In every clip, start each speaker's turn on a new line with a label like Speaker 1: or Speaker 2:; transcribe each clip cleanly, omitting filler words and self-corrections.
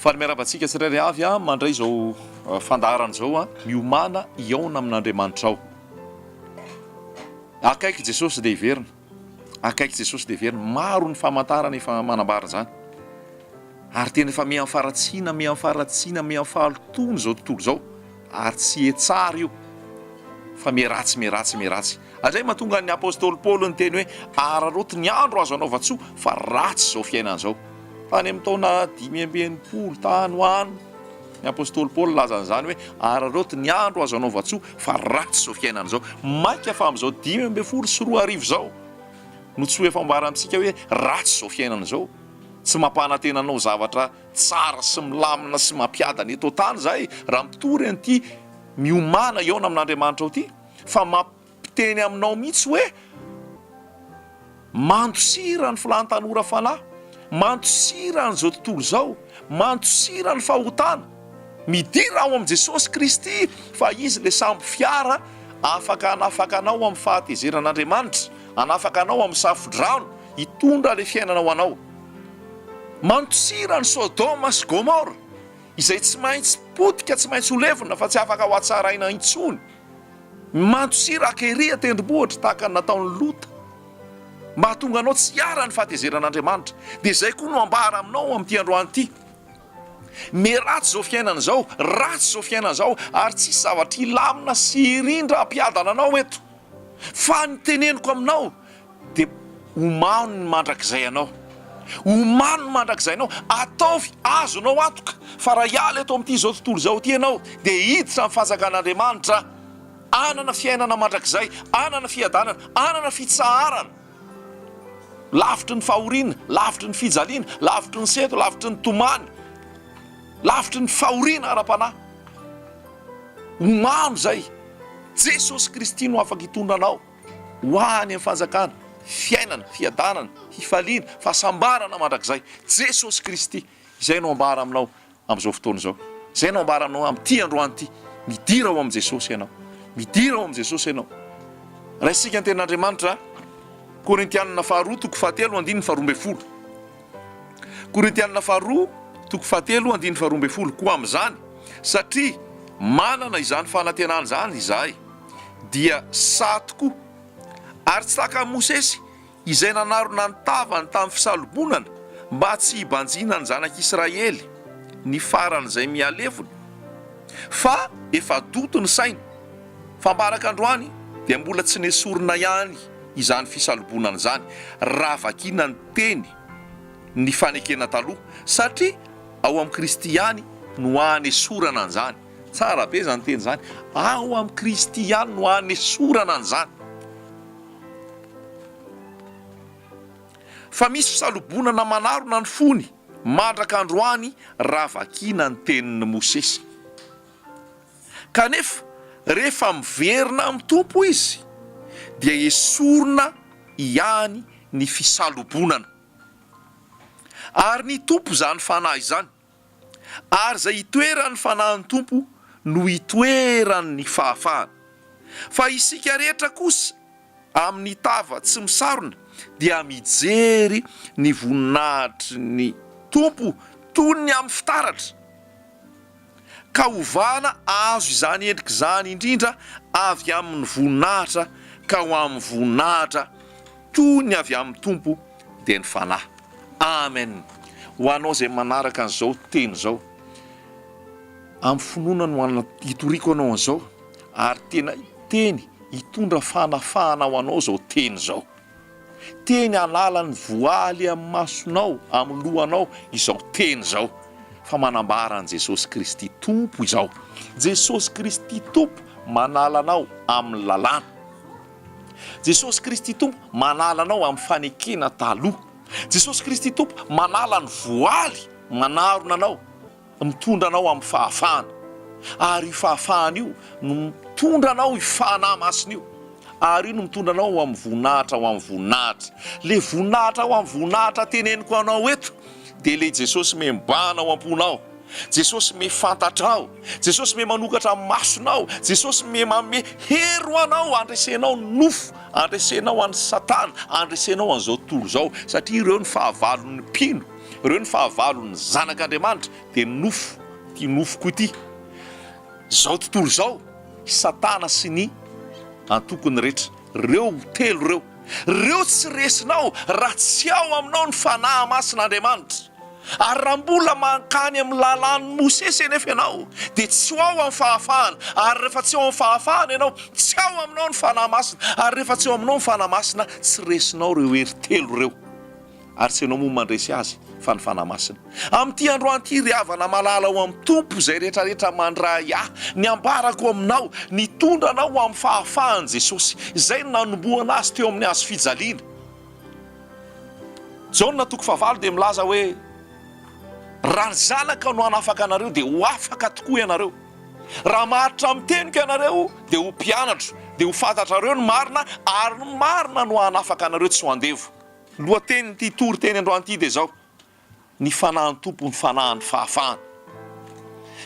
Speaker 1: Faly miarahaba antsika tsirairay avy mandray izao fandaharana izao, miomàna hihaona amin'Andriamanitrao. Akaiky Jesosy dia hiverina, akaiky Jesosy dia hiverina. Maro ny famantarana efa manambara izany. Ary tena efa miha-mifaratsiana, miha-mifaratsiana, miha-mifahalotoana izao tontolo izao. Ary tsy hetsara io, fa miharatsy, miharatsy, miharatsy. Ary izay mahatonga ny apostoly Paoly niteny hoe, Araraoty ny andro azo anaovan-tsoa, fa ratsy izao fiainana izao. Tany amin'ny taona 65 tany ho any, ny apostoly Paoly nilaza an'izany hoe, Araraoty ny andro azo anaovan-tsoa, fa ratsy izao fiainana izao. Mainka fa amin'izao 2015 izao no tsy ho efa ambara amintsika hoe ratsy izao fiainana izao. Tsy mampanantena anao zavatra tsara sy milamina sy mampiadana eto an-tany izahay raha mitory an'ity miomàna hihaona amin'Andriamanitra ao ity, fa mampiteny aminao mihitsy hoe mandosira ny filàn'ny tanora fanahy, mandosira an'izao tontolo izao, mandosira ny fahotana, midira ao amin'i Jesosy Kristy fa Izy ilay sambo fiara afaka hanafaka anao amin'ny fahatezeran'Andriamanitra, hanafaka anao amin'ny safo-drano, hitondra ilay fiainana ho anao. Mandosira an'i Sodoma sy Gomora, izay tsy maintsy potika, tsy maintsy ho levona, fa tsy afaka ho hatsaraina intsony. Mandosira hakery an-tendrombohitra, tahaka ny nataon'i Lota, mba hahatonga anao tsy hiharan'ny fahatezeran'Andriamanitra. Dia izay koa no ambara aminao amin'ity androany ity. Miharatsy izao fiainana izao, ratsy izao fiainana izao, ary tsisy zavatra hilamina sy hirindra hampiadana anao eto. Fa ny teneniko aminao, dia omano ny mandrakizay anao. Omano ny mandrakizay anao. Ataovy azonao antoka fa raha hiala eto amin'ity izao tontolo izao ity ianao dia hiditra amin'ny fanjakan'Andriamanitra, hanana fiainana mandrakizay, hanana fiadanana, hanana fitsaharana, lavitry ny fahoriana, lavitry ny fijaliana, lavitry ny sento, lavitry ny tomany, lavitry ny fahoriana ara-panahy. Omano izay. Jesosy Kristy no afaka hitondra anao. Ho any amin'ny fanjakana, fiainana, fiadanana, fifaliana, fahasambarana mandrakizay. Jesosy Kristy, izay no ambara aminao amin'izao fotoana izao. Izay no ambara aminao amin'ity androany ity. Midira ao amin'i Jesosy ianao. Midira ao amin'i Jesosy ianao. Raisintsika ny tenin'Andriamanitra, Korintianina faharoa toko fahatelo andininy faharoa ambin'ny folo. Korintianina faharoa toko fahatelo andininy faharoa ambin'ny folo. Koa amin'izany, satria manana izany fanantenana izany izahay, dia sahy tokoa, ary tsy tahaka an'i Mosesy, izay nanarona ny tavany tamin'ny fisalobonana mba tsy hibanjina ny zanak'Israely ny faran'izay mihalefona, fa efa doto ny sainy, fa ambaraka androany dia mbola tsy nesorina ihany izany fisalobonana izany, raha vakiana ny teny ny fanekena taloha, satria ao amin'i Kristy ihany no anesorana an'izany. Tsara be izany teny izany. Ao amin'i Kristy ihany no hanesorana an'izany. Fa misy fisalobonana manarona ny fony mandraka androany raha vakiana ny tenin'i Mosesy. Kanefa rehefa miverina amin'ny Tompo izy dia esorina ihany ny fisalobonana. Ary ny Tompo izany Fanahy izany. Ary izay itoeran'ny Fanahin'ny Tompo no itoeran'ny fahafahana. Fa isika rehetra kosa amin'ny tava tsy misarona dia mijery ny voninahitry ny Tompo toy ny amin'ny fitaratra, ka hovana azo izany endrika izany indrindra avy amin'ny voninahitra ka ho amin'ny voninahitra toy ny avy amin'ny Tompo dia ny Fanahy. Amen! Ho anao izay manaraka an'izao teny izao, amin'ny finoana no hitoriako anao an'izao, ary tena teny hitondra fanafahana ho anao izao teny izao. Teny hanala ny voaly amin'ny masonao, amin'ny lohanao izao teny izao, fa manambara an'i Jesosy Kristy Tompo izao. Jesosy Kristy Tompo manala anao amin'ny lalàna. Jesosy Kristy Tompo manala anao amin'ny fanekena taloha. Jesosy Kristy Tompo manala ny voaly manarona anao, mitondra anao amin'ny fahafahana. Ary io fahafahana io no mitondra anao io Fanahy Masina io. Ary io no mitondra anao ho amin'ny voninahitra ho amin'ny voninahitra. Ilay voninahitra ho amin'ny voninahitra teneniko anao eto dia ilay Jesosy mibahana ao am-ponao. Jesosy me fantatrao, Jesosy me manokatra ny masonao, Jesosy me manome hery ho anao handresenao ny nofo, handresenao an'i satana, handresenao an'izao tontolo izao, satria ireo ny fahavalon'ny mpino. Ireo ny fahavalon'ny zanak'Andriamanitra, dia ny nofo, ity nofoko ity. Izao tontolo izao, i Satana sy ny antokony rehetra. Ireo telo ireo. Ireo tsy resinao raha tsy ao aminao ny Fanahy Masin'Andriamanitra. Ary raha mbola mankany amin'ny lalàn'i Mosesy anefa ianao, dia tsy ho ao amin'ny fahafahana. Ary rehefa tsy ao amin'ny fahafahana ianao, tsy ao aminao ny Fanahy Masina. Ary rehefa tsy ao aminao ny Fanahy Masina, tsy resinao ireo hery telo ireo. Ary tsy ianao moa mandresy azy, fa ny Fanahy Masina. Amin'ity androany ity, ry havana malala ao amin'ny Tompo, izay rehetrarehetra mandray ahy, ny ambarako aminao, nitondra anao ho amin'ny fahafahan'i Jesosy, izay nanombohana Azy teo amin'ny hazo fijaliana. Jaona toko fahavalo dia milaza hoe, Raha ny Zanaka no hanafaka anareo dia ho afaka tokoa ianareo. Raha maharitra amin'ny teniko ianareo dia ho mpianatro, dia ho fantatrareo ny marina ary ny marina no hanafaka anareo tsy ho andevo. Lohatenin'ity toriteny androany ity dia izao, Ny fanahin'ny Tompo ny fanahin'ny fahafahana.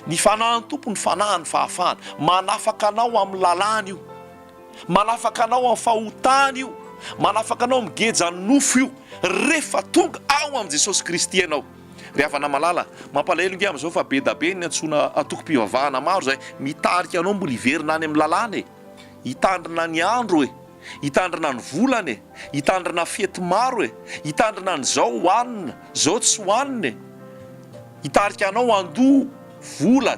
Speaker 1: Ny fanahin'ny Tompo ny fanahin'ny fahafahana. Manafaka anao amin'ny lalàna io. Manafaka anao amin'ny fahotana io. Manafaka anao amin'ny gejan'ny nofo io. Rehefa tonga ao amin'i Jesosy Kristy ianao. Ry havana malala, mampalahelo nge amin'izao fa be da be ny antsoina antokom-pivavahana maro izay mitarika anao mbola hiverina any amin'ny lalàna e. Hitandrina ny andro e. Hitandrina ny volana e! Hitandrina fety maro e! Hitandrina an'izao hohanina, izao tsy hohanina e! Hitarika anao handoa vola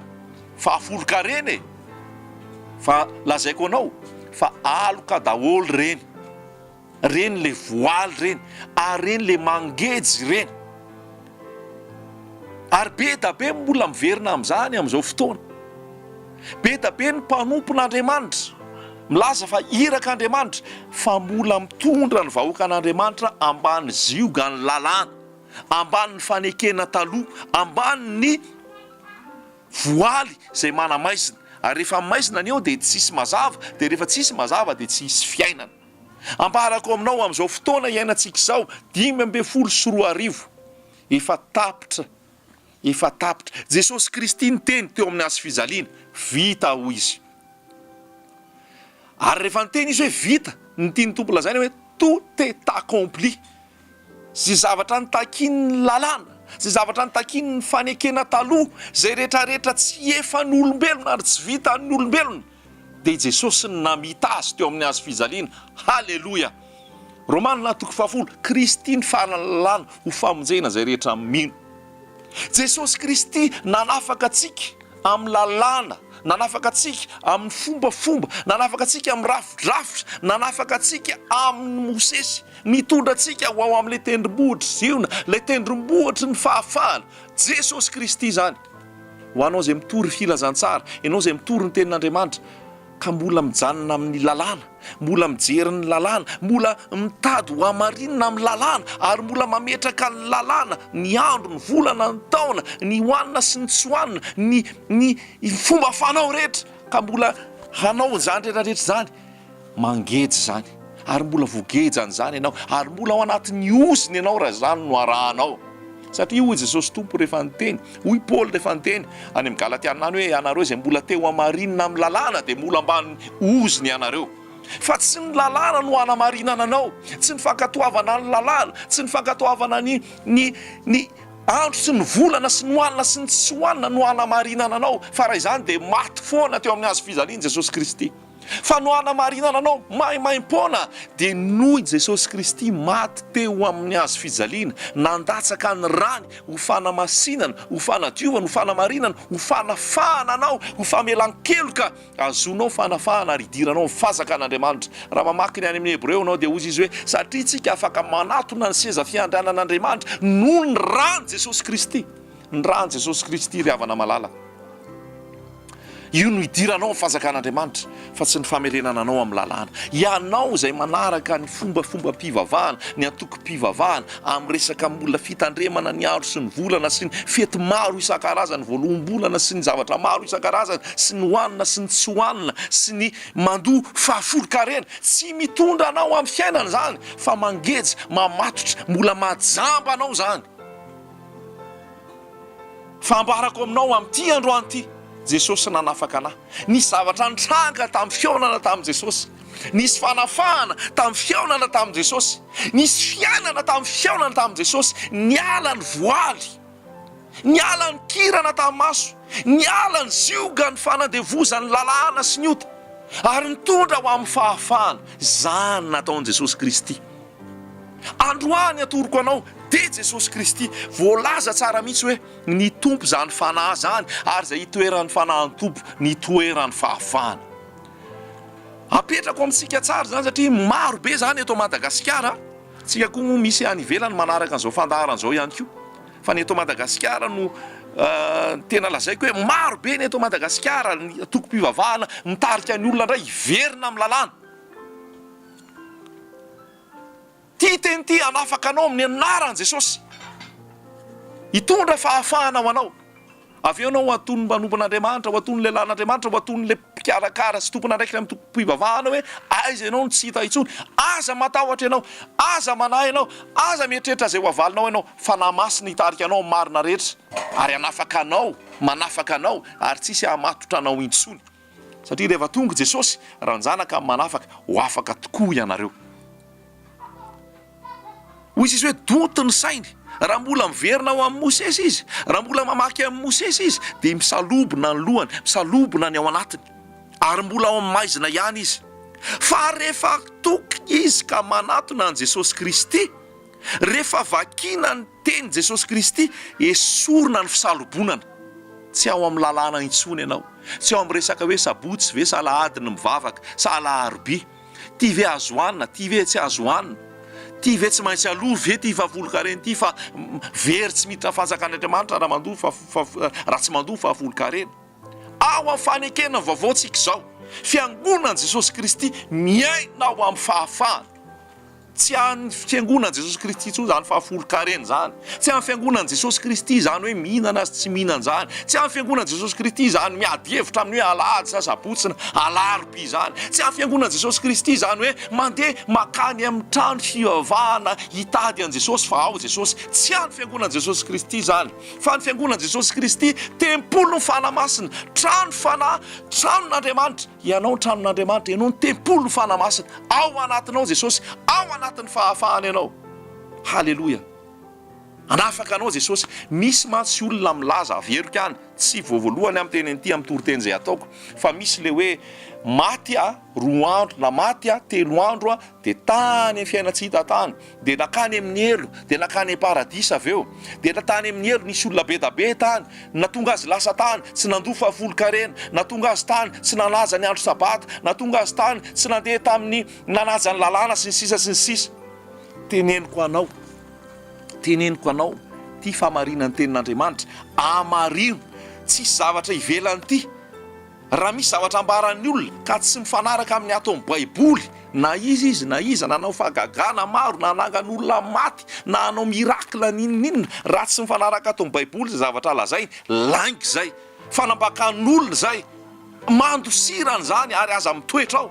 Speaker 1: fahafolon-karena e! Fa lazaiko anao fa aloka daholo ireny. Ireny ilay voaly ireny, ary ireny ilay mangeja ireny. Ary be da be ny mbola miverina amin'izany amin'izao fotoana. Be da be ny mpanompon'Andriamanitra milaza fa irak'Andriamanitra fa mbola mitondra ny vahoakan'Andriamanitra ambany ziogan'ny lalàna, ambanin'ny fanekena taloha, ambanin'ny voaly izay manamaizina. Ary rehefa maizina ny eo dia tsisy mazava, dia rehefa tsisy mazava dia tsy hisy fiainana. Ambarako aminao amin'izao fotoana iainantsika izao, 2015, efa tapitra, efa tapitra. Jesosy Kristy niteny teo amin'ny hazo fijaliana, vita hoy Izy. Ary rehefa niteny Izy hoe vita, ny tian'ny Tompo lazaina hoe tout est accompli. Izay zavatra nitakian'ny lalàna, izay zavatra nitakian'ny fanekena taloha, izay rehetrarehetra tsy efan'ny olombelona ary tsy vitan'ny olombelona, dia i Jesosy no namita azy teo amin'ny hazo fijaliana. Haleloia! Romana toko fahafolo, Kristy ny fahalalana ho famonjena izay rehetra mino. Jesosy Kristy nanafaka antsika amin'ny lalàna, nanafaka antsika amin'ny fombafomba, nanafaka antsika amin'ny rafidrafitra, nanafaka antsika amin'i Mosesy, nitondra antsika ho ao amin'ilay tendrombohitr'i Ziona, ilay tendrombohitry ny fahafahana. Jesosy Kristy izany. Ho anao izay mitory filazantsara, ianao izay mitory ny tenin'Andriamanitra, ka mbola mijanona amin'ny lalàna, mbola mijery ny lalàna, mbola mitady ho hamarinina amin'ny lalàna, ary mbola mametraka ny lalàna, ny andro, ny volana, ny taona, ny hohanina sy ny tsy hohanina, ny ny fomba fanao rehetra, ka mbola hanao izany rehetra rehetra izany, Mangeja izany, ary mbola voageja an'izany ianao, ary mbola ao anatin'ny ozona ianao raha izany no arahanao. Satria hoy Jesosy Tompo rehefa niteny, hoy Paoly rehefa niteny any amin'ny Galatiana any hoe, ianareo izay mbola te ho hamarinina amin'ny lalàna dia mbola ambany ozona ianareo. Fa tsy ny lalàna no hanamarinana anao, tsy ny fankatoavana ny lalàna, tsy ny fankatoavana ny ny ny andro sy ny volana sy ny hohanina sy ny tsy hohanina no hanamarinana anao, fa raha izany dia maty foana teo amin'ny hazo fijaliana Jesosy Kristy. Fa no hanamarinana anao maimaimpoana dia noho i Jesosy Kristy maty teo amin'ny hazo fijaliana, nandatsaka ny rany ho fanamasinana, ho fanadiovana, ho fanamarinana, ho fanafahana anao, ho famelan-keloka, azonao fanafahana ary hidiranao amin'ny fanjakan'Andriamanitra. Raha mamaky ny any amin'ny Hebreo ianao dia hozy izy hoe, satria tsika afaka manatona ny seza fiandrianan'Andriamanitra noho ny ran'i Jesosy Kristy. Ny ran'i Jesosy Kristy ry havana malala. Io no idiranao amin'ny fanjakan'Andriamanitra fa tsy ny famerenana anao amin'ny lalàna. Ianao izay manaraka ny fombafombam-pivavahana, ny antokom-pivavahana, amin'ny resaka mbola fitandremana ny andro sy ny volana sy ny fety maro isan-karazany, voaloham-bolana sy ny zavatra maro isan-karazany, sy ny hohanina sy ny tsy hohanina, sy ny mandoa fahafolon-karena. Tsy mitondra anao amin'ny fiainana izany fa mangeja, mamatotra, mbola mahajamba anao izany. Fa ambarako aminao amin'ity androany ity. Jesosy nanafaka anah. Nisy zavatra nitranga tamin'ny fihaonana tamin'i Jesosy. Nisy fanafahana tamin'ny fihaonana tamin'i Jesosy. Nisy fiainana tamin'ny fihaonana tamin'i Jesosy. Niala ny voaly. Niala ny kirana tamin'ny maso. Niala ny ziogan'ny fanandevozan'ny lalàna sy ny ota. Ary nitondra ho amin'ny fahafahana. Izany nataon'i Jesosy Kristy. Androany atoroko anao dia Jesosy Kristy. Voalaza tsara mihitsy hoe ny Tompo izany Fanahy izany ary izay itoeran'ny Fanahin'ny Tompo ny itoeran'ny fahafahana. Apetrako amintsika tsara izany satria maro be izany eto Madagasikara, tsika koa moa misy any ivelany manaraka an'izao fandaharana izao ihany koa. Fa ny eto Madagasikara no tena lazaiko hoe maro be ny eto Madagasikara ny antokom-pivavahana mitarika ny olona indray hiverina amin'ny lalàna. Ity teny ity hanafaka anao amin'ny anaran'i Jesosy. Hitondra fahafahana ho anao. Avy eo ianao ho anton'ny mpanompon'Andriamanitra, ho anton'ny lehilahin'Andriamanitra, ho anton'ilay mpikarakara sy tompon'andraikitra amin'ny tompom-pivavahana hoe aiza ianao no tsy hita intsony. Aza matahotra ianao, aza manahy ianao, aza mieritreritra izay ho avalinao ianao. Fanahy Masina hitarika anao amin'ny marina rehetra ary hanafaka anao, manafaka anao ary tsy hisy hahamatotra anao intsony. Satria rehefa tonga Jesosy, Ranjanaka manafaka, ho afaka tokoa ianareo. Hoy Jesosy hoe, Donto ny sainy. Raha mbola miverina ao amin'i Mosesy izy, raha mbola mamaky amin'i Mosesy izy, dia misalobona ny lohany, misalobona ny ao anatiny, ary mbola ao amin'ny maizina ihany izy. Fa rehefa toky izy ka manatona an'i Jesosy Kristy, rehefa vakiana ny Teny Jesosy Kristy, esorina ny fisalobonana. Tsy ao amin'ny lalàna intsony ianao. Tsy ao amin'ny resaka hoe sabotsy ve sa alahady ny mivavaka, sa alarobia. Ty ve azo hanina, ty ve tsy azo hanina. Ty ve tsy maintsy aloa ve ty fahafolonkarena ity fa very tsy miditra fanjakan'Andriamanitra raha mandoa raha tsy mandoa fahafolonkarena. Ao amin'ny fanekena vaovao tsika izao. Fiangonan'i Jesosy Kristy miaina ao amin'ny fahafahana. Tsy an'ny Fiangonan'i Jesosy Kristy intsony izany fahafolon-karena izany. Tsy an'ny Fiangonan'i Jesosy Kristy izany hoe mihinana sy tsy mihinana izany. Tsy an'ny Fiangonan'i Jesosy Kristy izany miady hevitra amin'ny hoe alahady sa sabotsy na alarobia izany. Tsy an'ny Fiangonan'i Jesosy Kristy izany hoe mandeha mankany amin'ny trano fivavahana hitady an'i Jesosy fa ao Jesosy. Tsy an'ny Fiangonan'i Jesosy Kristy izany. Fa ny Fiangonan'i Jesosy Kristy, tempolin'ny Fanahy Masina, trano fanahy, tranon'Andriamanitra. Ianao ny tranon'Andriamanitra, ianao ny tempolin'ny Fanahy Masina, ao anatinao Jesosy, ao anatin'ny fahafahana ianao. Haleloia! Hanafaka anao Jesosy. Misy mantsy olona milaza, averiko ihany, tsy vao voalohany aho miteny an'ity amin'ny toriteny izay ataoko, fa misy ilay hoe maty aho roa andro na maty aho telo andro aho dia tany amin'ny fiainan-tsy hita tany. Dia nankany amin'ny helo, dia nankany am-paradisa avy eo. Dia tany amin'ny helo nisy olona be da be tany. Nahatonga azy lasa tany, tsy nandoa fahafolon-karena. Nahatonga azy tany, tsy nanaja ny andro sabata. Nahatonga azy tany, tsy nandeha tamin'ny nanaja ny lalàna, sy ny sisa sy ny sisa. Teneniko anao, teneniko anao, ity fahamarinan'ny tenin'Andriamanitra, amarino, tsisy zavatra ivelan'ity. Raha misy zavatra ambaran'ny olona ka tsy mifanaraka amin'ny ato amin'ny Baiboly, na iza izy na iza, na hanao fahagagana maro, na hanangana olona maty, na hanao miracle n'inon'inona, raha tsy mifanaraka ato amin'ny Baiboly izay zavatra lazainy, lainga izay, fanambakan'olona izay, mandosirana izany ary aza mitoetra ao.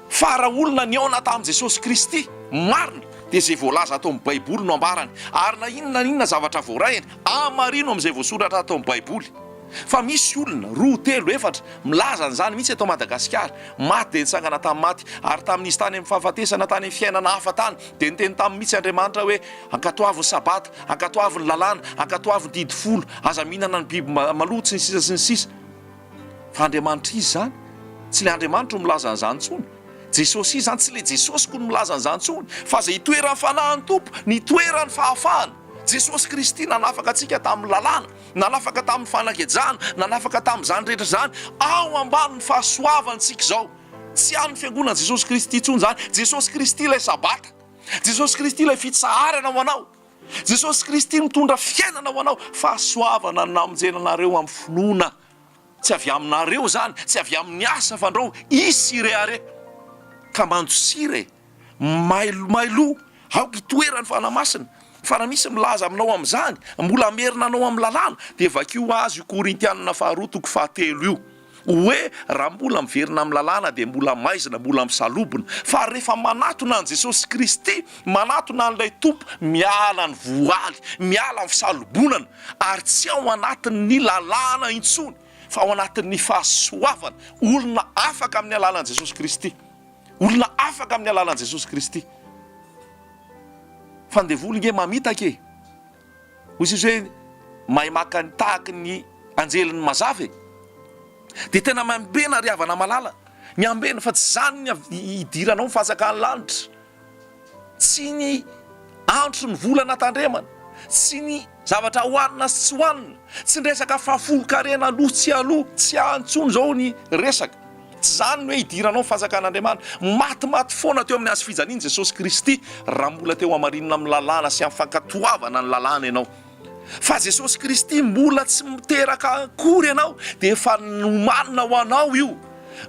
Speaker 1: Fa raha olona nihaona tamin'i Jesosy Kristy marina dia izay voalaza ato amin'ny Baiboly no ambarany, ary na inona na inona zavatra voarainy, amarino amin'izay voasoratra ato amin'ny Baiboly. Fa misy olona, roa, telo, efatra, milaza an'izany mihitsy eto Madagasikara, maty dia nitsangana tamin'ny maty, ary tamin'izy tany amin'ny fahafatesana, tany amin'ny fiainana hafa tany, dia niteny taminy mihitsy Andriamanitra hoe, ankatoavy ny Sabata, ankatoavy ny lalàna, ankatoavy ny didy folo, aza mihinana ny biby maloto, sy ny sisa sy ny sisa. Fa Andriamanitra iza izany? Tsy ilay Andriamanitra no milaza an'izany intsony. Jesosy iza izany? Tsy ilay Jesosy koa no milaza an'izany intsony, fa izay itoeran'ny Fanahin'ny Tompo, nitoeran'ny fahafahana. Jesosy Kristy nanafaka antsika tamin'ny lalàna, nanafaka tamin'ny fanagejana, nanafaka tamin'izany rehetra izany. Ao ambanin'ny fahasoavany isika izao. Tsy an'ny Fiangonan'i Jesosy Kristy intsony izany. Jesosy Kristy ilay Sabata. Jesosy Kristy ilay fitsaharana ho anao. Jesosy Kristy mitondra fiainana ho anao. Fahasoavana no namonjena anareo amin'ny finoana. Tsy avy aminareo izany, tsy avy amin'ny asa fandrao hisy hirehareha. Ka mandosira e! Mailomailoa, aoka hitoeran'ny Fanahy Masina. Fa raha misy milaza aminao amin'izany, mbola hamerina anao amin'ny lalàna, dia vakio azy io Korintianina faharoa toko fahatelo io. Hoe raha mbola miverina amin'ny lalàna dia mbola maizina, mbola misalobona. Fa rehefa manatona an'i Jesosy Kristy, manatona an'ilay Tompo, miala ny voaly, miala ny fisalobonana, ary tsy ao anatin'ny lalàna intsony, fa ao anatin'ny fahasoavana, olona afaka amin'ny alalan'i Jesosy Kristy. Olona afaka amin'ny alalan'i Jesosy Kristy. Fa ny devoly nge mamitaka e! Hoy Jesosy hoe mahay maka ny tahaky ny anjelin'ny mazava e! Dia tena miambena ry havana malala, miambena fa tsy izany ny hidiranao ny fanjakan'ny lanitra. Tsy ny andro sy ny volana tandremana, tsy ny zavatra hohanina sy tsy hohanina, tsy ny resaka fahafolon-karena aloha tsy aloha, tsy any intsony izao ny resaka. Tsy izany ny hoe hidiranao ny fanjakan'Andriamanitra. Matimaty foana teo amin'ny hazo fijaliana Jesosy Kristy raha mbola teo hamarinina amin'ny lalàna sy amin'ny fankatoavana ny lalàna ianao. Fa Jesosy Kristy mbola tsy miteraka akory ianao dia efa nomanina ho anao io.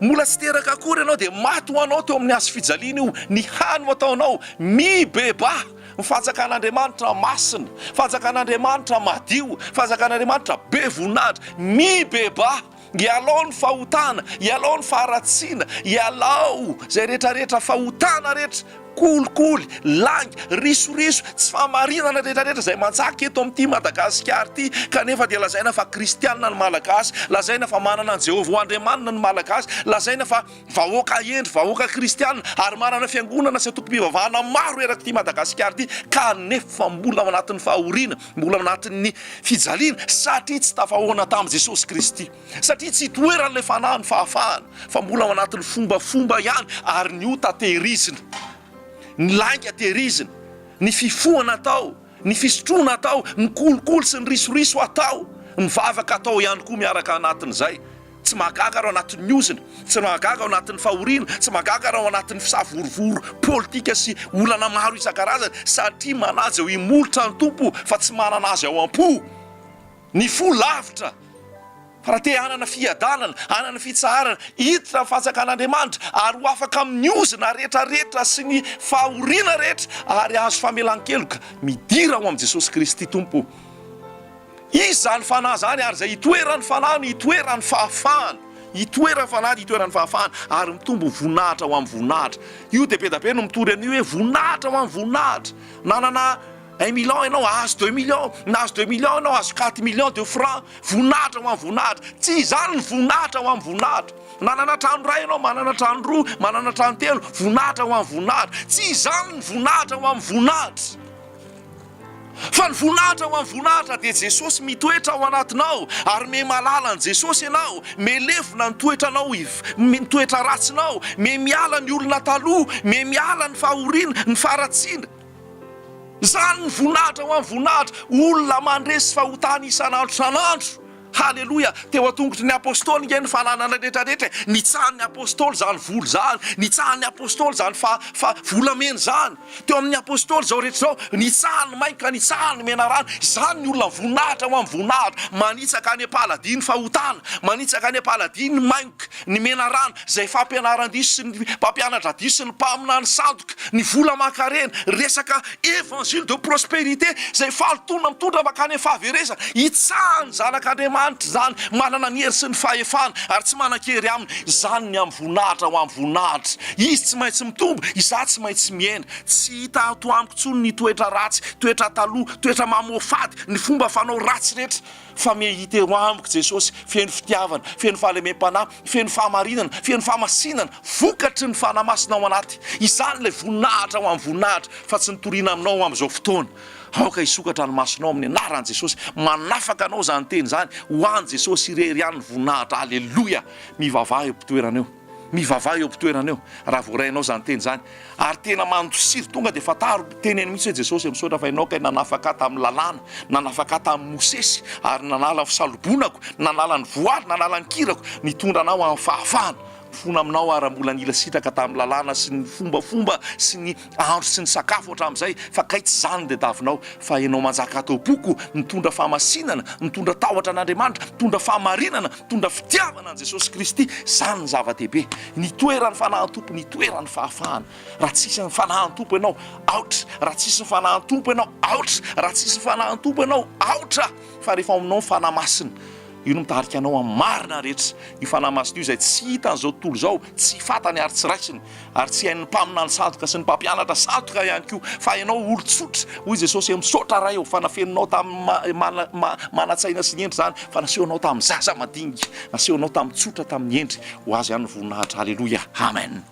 Speaker 1: Mbola tsy teraka akory ianao dia maty ho anao teo amin'ny hazo fijaliana io. Ny hany ho ataonao, mibebaha! Ny fanjakan'Andriamanitra masina, fanjakan'Andriamanitra madio, fanjakan'Andriamanitra be voninahitra. Mibebaha! Ialao ny fahotana, ialao ny faharatsiana, ialao izay rehetrarehetra fahotana rehetra, kolikoly, lainga, risoriso, tsy fahamarinana rehetrarehetra izay manjaka eto amin'ity Madagasikara ity, kanefa dia lazaina fa kristianina ny Malagasy, lazaina fa manana an'i Jehovah ho Andriamaniny ny Malagasy, lazaina fa vahoaka hendry, vahoaka kristianina, ary manana fiangonana sy antokom-pivavahana maro erak'ity Madagasikara ity, kanefa mbola ao anatin'ny fahoriana, Mbola ao anatin'ny fijaliana satria tsy tafahoana tamin'i Jesosy Kristy, satria tsy itoeran'ilay Fanahy ny fahafahana, fa mbola ao anatin'ny fombafomba ihany ary ny ota tehirizina, ny lainga tehirizina, ny fifohana atao, ny fisotroana atao, ny kolikoly sy ny risoriso atao, ny vavaka atao ihany koa miaraka anatin'izay. Tsy mahagaga raha ao anatin'ny ozona, tsy mahagaga ao anatin'ny fahoriana, tsy mahagaga raha ao anatin'ny fisavorovoro politika sy olana maro isan-karazany satria manaja eo imolotra ny Tompo fa tsy manana azy ao am-po. Ny fo lavitra. Fa raha te hanana fiadanana, hanana fitsaharana, hiditra amin'ny fanjakan'Andriamanitra ary ho afaka amin'ny ozona rehetrarehetra sy ny fahoriana rehetra ary hahazo famelan-keloka, midira ao amin'i Jesosy Kristy Tompo. Izy izany Fanahy izany, ary izay itoeran'ny Fanahy no itoeran'ny fahafahana. Itoeran'ny Fanahy dia itoeran'ny fahafahana, ary mitombo voninahitra ho amin'ny voninahitra. Io dia be dia be no mitory an'io hoe voninahitra ho amin'ny voninahitra. Nanana un million ianao, ahazo deux millions, nahazo deux millions ianao, ahazo quatre millions de francs. Voninahitra ho amin'ny voninahitra. Tsy izany ny voninahitra ho amin'ny voninahitra. Nanana trano iray ianao, manana trano roa, manana trano telo, voninahitra ho amin'ny voninahitra. Tsy izany ny voninahitra ho amin'ny voninahitra. Fa ny voninahitra ho an'ny voninahitra dia Jesosy mitoetra ao anatinao ary me mahalala an'i Jesosy ianao, me levona ny toetranao ny toetra ratsinao, me miala ny olona taloha, me miala ny fahoriana, ny faharatsiana. Izany ny voninahitra ho an'ny voninahitra, olona mandresy fahotana isan'andro isan'andro. Haleloia! Teo an-tongotry ny Apostoly nge ny fananana rehetra rehetra e! Nitsahan'ny Apostoly izany vola izany, nitsahan'ny Apostoly izany fa, fa, volamena izany. Teo amin'ny Apostoly izao rehetra izao, nitsahan'ny mainty ka nitsahan'ny menarana. Izany ny olona voninahitra ho amin'ny voninahitra, manitsaka any am-paladia ny fahotana, manitsaka any am-paladia ny maingoka, ny menarana, izay fampianaran-diso sy ny mpampianatra diso sy ny mpaminany sandoka, ny vola aman-karena, resaka évangile de prospérité izay fahalotoana mitondra mankany amin'ny fahaverezana, hitsahan'ny zanak'Andriamanitra izany, manana ny hery sy ny fahefana ary tsy manan-kery aminy, izany ny amin'ny voninahitra ho amin'ny voninahitra, izy tsy maintsy mitombo, izaho tsy maintsy mihena, tsy hita ato amiko intsony ny toetra ratsy, toetra taloha, toetra mamoafady, ny fomba fanao ratsy rehetra. Fa miha-hita eo amiko Jesosy, feno fitiavana, feno fahalemem-panahy, feno fahamarinana, feno fahamasinana, vokatry ny Fanahy Masina ao anaty. Izany ilay voninahitra ho amin'ny voninahitra, fa tsy nitoriana aminao amin'izao fotoana. Aoka hisokatra ny masonao amin'ny anaran'i Jesosy. Manafaka anao izany teny izany. Ho an'i Jesosy irery ihany ny voninahitra. Aleloia! Mivavaha eo am-pitoerana eo. Mivavaha eo am-pitoerana eo, raha voarainao izany teny izany. Ary tena mandosiro, tonga dia fantaro, teneno mihitsy hoe, Jesosy, misaotra fa Ianao kay nanafaka ahy tamin'ny lalàna, nanafaka ahy tamin'i Mosesy, ary nanala ny fisalobonako, nanala ny voaly, nanala ny kirako, nitondra anao amin'ny fahafahana. Mifona aminao aho raha mbola nila sitraka tamin'ny lalàna sy ny fombafomba sy ny andro sy ny sakafo hatramin'izay, fa kay tsy izany no tadiavinao, fa Ianao manjaka ato am-poko, mitondra fahamasinana, mitondra tahotra an'Andriamanitra, mitondra fahamarinana, mitondra fitiavana an'i Jesosy Kristy, izany ny zava-dehibe. Ny toeran'ny Fanahin'ny Tompo, ny toeran'ny fahafahana. Raha tsisy ny Fanahin'ny Tompo ianao, aotra. Raha tsisy ny Fanahin'ny Tompo ianao, aotra. Raha tsisy ny Fanahin'ny Tompo ianao, aotra. Fa rehefa ao aminao ny Fanahy Masina. Io no mitarika anao amin'ny marina rehetra. Io Fanahy Masina io izay tsy hitan'izao tontolo izao, tsy fantany ary tsy raisiny, ary tsy hain'ny mpaminany sandoka sy ny mpampianatra sandoka ihany koa, fa ianao olon-tsotra. Hoy Jesosy hoe, Misaotra Ray ô, fa nafeninao tamin'ny manan-tsaina sy ny hendry izany, fa nasehonao tamin'ny zaza madinika, nasehonao tamin'ny tsotra, tamin'ny hendry. Ho Azy ihany ny voninahitra. Aleloia. Amen.